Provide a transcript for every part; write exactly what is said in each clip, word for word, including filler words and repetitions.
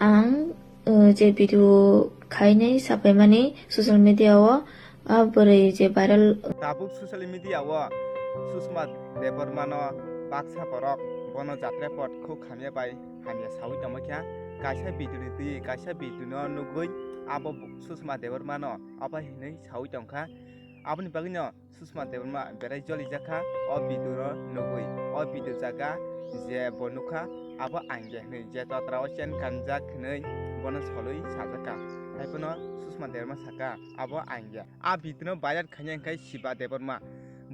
Ang, uh, je video khainai sapaimani social media o, a bwrwi je viral. Tabuk social media o Sushma Debbarma no baksa borok bono jatrepot khuk hamya bai hamya sawi tongma kha. Kaisa video ni twi kaisa video no nugwi abo Sushma Debbarma no abo hinwi sawi tongkha. Aboni bagwi no Sushma Debbarma berai jolijak kha o video no nugwi. O video jaga je bo nukha abo angya hinwi, je totra o chen kanjak hinwi bono solwi sajak kha. Haiphano Sushma Debbarma saka abo angya. A video no viral khaina hwnkhe Shiba Debbarma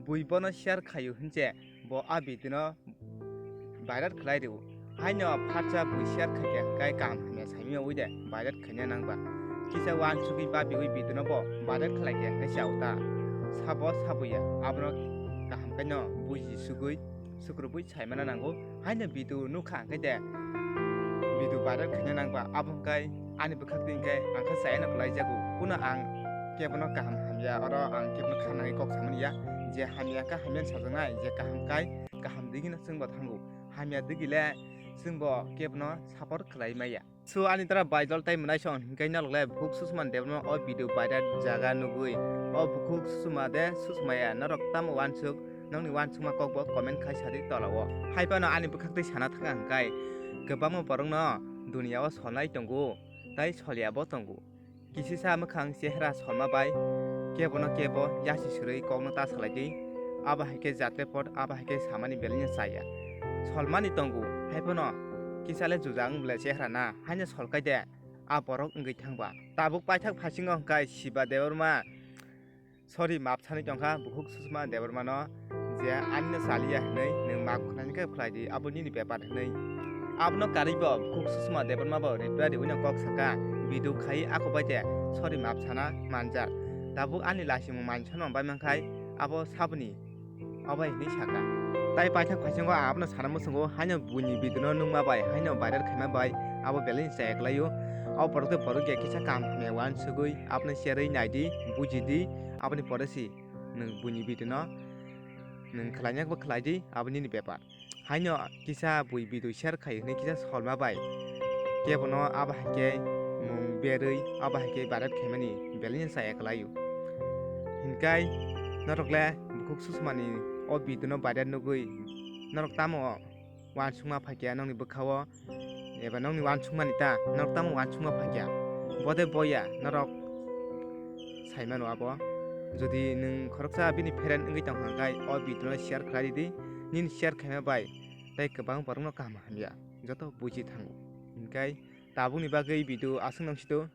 bui bono share khaio hinse bo a video no viral khlai rw. Haino phatsa bui share khaikhe hwnkhe kaham hamya saimanya ui de viral khaina nangba. Kisa uansugwi babiui video no bo viral khlaikhe hwnkhe chao ta. Sabo sabuya abono kaham khaino buji sugwi sukrubui saimana nango. Haino video nukha hwnkhe de video viral khaina nangba abo hwnkhe ani bwkhak twi hwnkhe ang khe chayano kwlai jago. Kuno ang kebono kaham hamya oro ang kebono kha nangwi kok samani ya. Je hamya khe hamya sajaknai, je kaham kai kaham digino chwngbo thango. Hamya digile chwngbo kebono support khlai maya. So ani tara baidol tai mwnai song hinkai nalok le bukhuk Sushma Debbarma o video viral jaga nugwi. O bukhuk Sushma de Sushma ya norok tamo uansuk, nokni uansukma kokbo comment khai sadi tola o. Haiphano ani bwkhak twi sana thangkha hinkai kwbangma borokno duniya o solnai tongo tai solyabo tongo. Kisisa mwkhang chehra solma bai kebono kebo yasi sirwi kokno ta salai di. Abo hai khe jatrepot, abo hai khe samani belai no chaya. Solmani tongo, haiphano kisa le jujak wng bwle chehra na, haino solkai de a borok wngwi thangba. Tabuk paithak phasingo hwnkhe Shiba Debbarma, sorry, map sanwi tongkha bukhuk Sushma Debbarma no, je ani no chaliya hinwi nwng map khwlaini khe khwlai di, abo nini bepar hinwi. Abono karwi bo bukhuk Sushma Debbarma bo reply riwi no kok saka, video khai ako bai de sorry map sana manjak. Tabuk ani lasimung mansa no bai mankhai abo saboni obai hinwi saka. Tai paithak phasingo ang abono sana muchungo, haino buini video no nukma bai, haino viral khaima bai abo belai ni chaya kwlaio. O borok tei borok ya kisa kaham hamya uansugwi abono share wi nai di, buji di, aboni pore si nwng buini video no nwng khlainyak bo khlai di, abo nini bepar. Haino kisa bui video share khai hwnwi kisa solma bai kebono abo hai khe mung berwi abo hai khe viral khaimani belai no chaya kwlaio. Hinkai norok le bukhuk Sushma ni o video no viral nugwi norok tamo uansukma phaikha nokni bwkha o, eba nokni uansukmani ta, norok tamo uansukma phaikha? Bo de boya norok saimano abo. Jodi nwng khoroksa bini friend wngwi tongkha hwnkhe o video no share khlai ridi, nini share khaima bai tei kwbang borokno kaham hamya joto buji thango. Hinkai tabukni bagwi video aswk nang sito.